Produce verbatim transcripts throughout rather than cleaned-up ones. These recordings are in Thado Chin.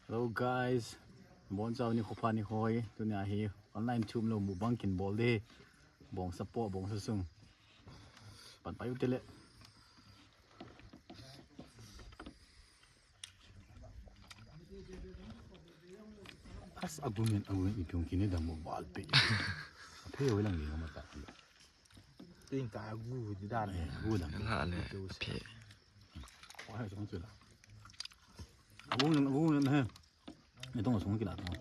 Hello guys, bonchau nikho pha nikho hi, tunia hi online chum lou mukbang kin bol de, bong support, bong susung. Pan pai u tele. As agumen, agumen ipiung kini dam mo bal pe. Ape yo lang ni ma ta. Ting ka gu di dan. Gu dan. La le. Ape. Wa ha song chu la. Agu ngan, agu ngan he. Ni tong song kila tong.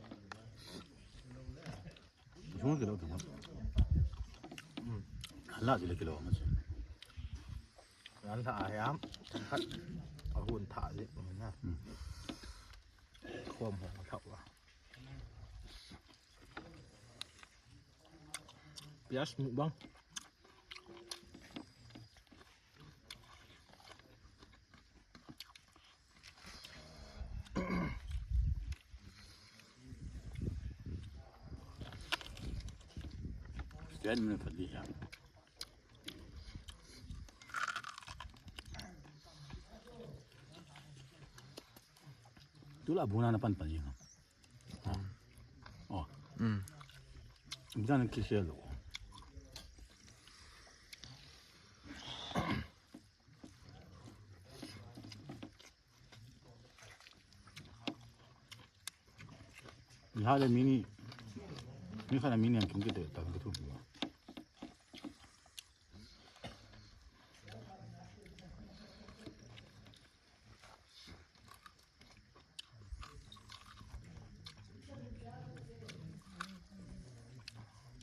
Song kila tong. Hala kila kila ma chu. Ngan tha hiam. Khat ahun tha je na. Khom ho tha wa. Pias mukbang. Pias mukbang. Tula buna na pan pan jing. Oh. Mm. Bijan kisel lo. Ni ha le mini. Ni kha le mini ang kum kite ta ka tu.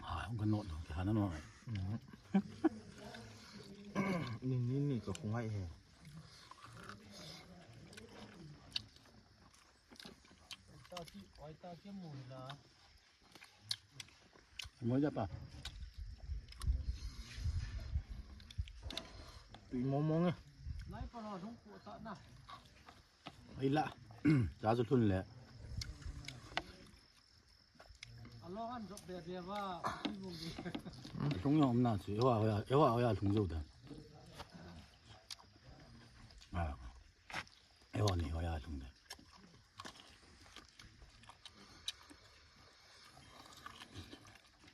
Ha, hung ka not lo, ka hana no. Ni, ni, ni, ka khung hai he. Mo ja pa. Tui mo mo nge. Ai la. Cha chu thun le. Thung yo om na chu. Ewa, ewa, ewa, ewa, thung jo da. Ah. Ewa ni, ewa, ya thung da.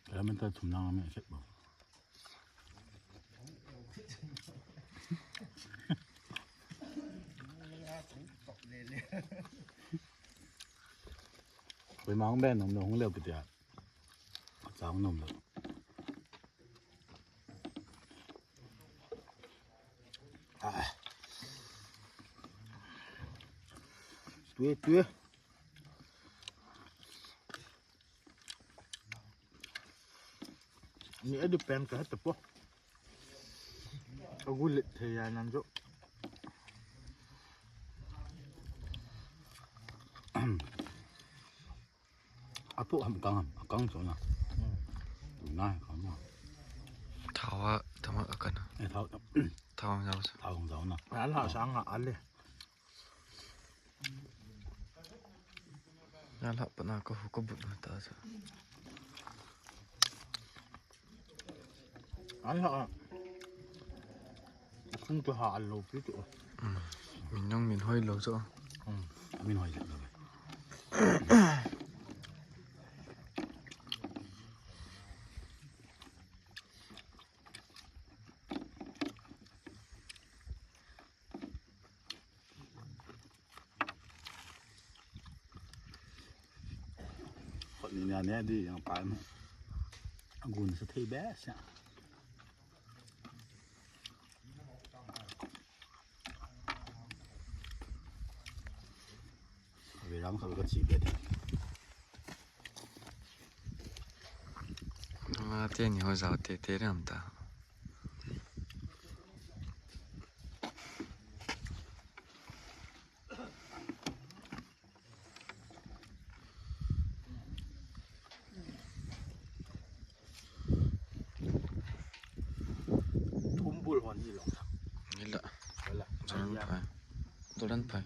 Kaya men ta thum na me sek ba. Koi mang ben nom no hung leo kitia. Chang nom lo. Ah. Tui, tui. Ni adu pen ka hata po. Agulit thei a nan jo. Apo ham kang ham, akang so na. Na kang na. Thawa, thawa akana. Eh, thawa. Thawa jao sa. Thawa jao na. Ala sang a ale. Ala pana ko ko but na ta sa. An ha. Khung chu ha an lo pi chu. Min nong min hoi lo chu. Min hoi lo. Khot ni nia nia di yang pai mo. Agun sa thei be sa. Ve ram kha ka chi be. Ma te ni ho jao te te ram ta. Thum bul hon hi lo. Ni la. Wala. Dolan pai. Dolan pai.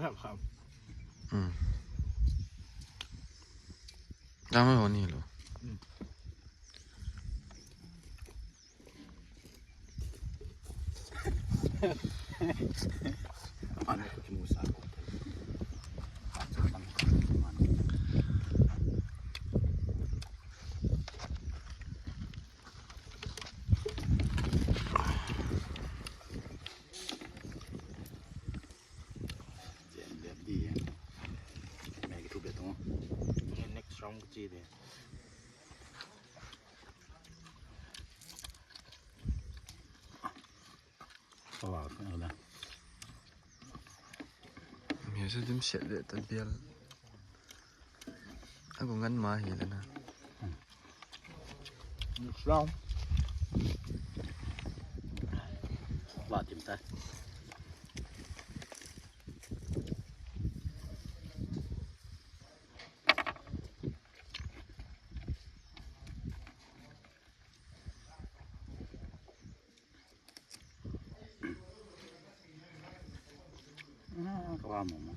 Hep kham. Hmm. Dang mai hon hi lo. Hmm. Mane ko kimu sa ko. Next round ko chi de. Awa, kana. Mia sa dim set le ta bial. Aku ngan ma hi le na. Next round. Wa tim ta. Ah, kawa mo mo.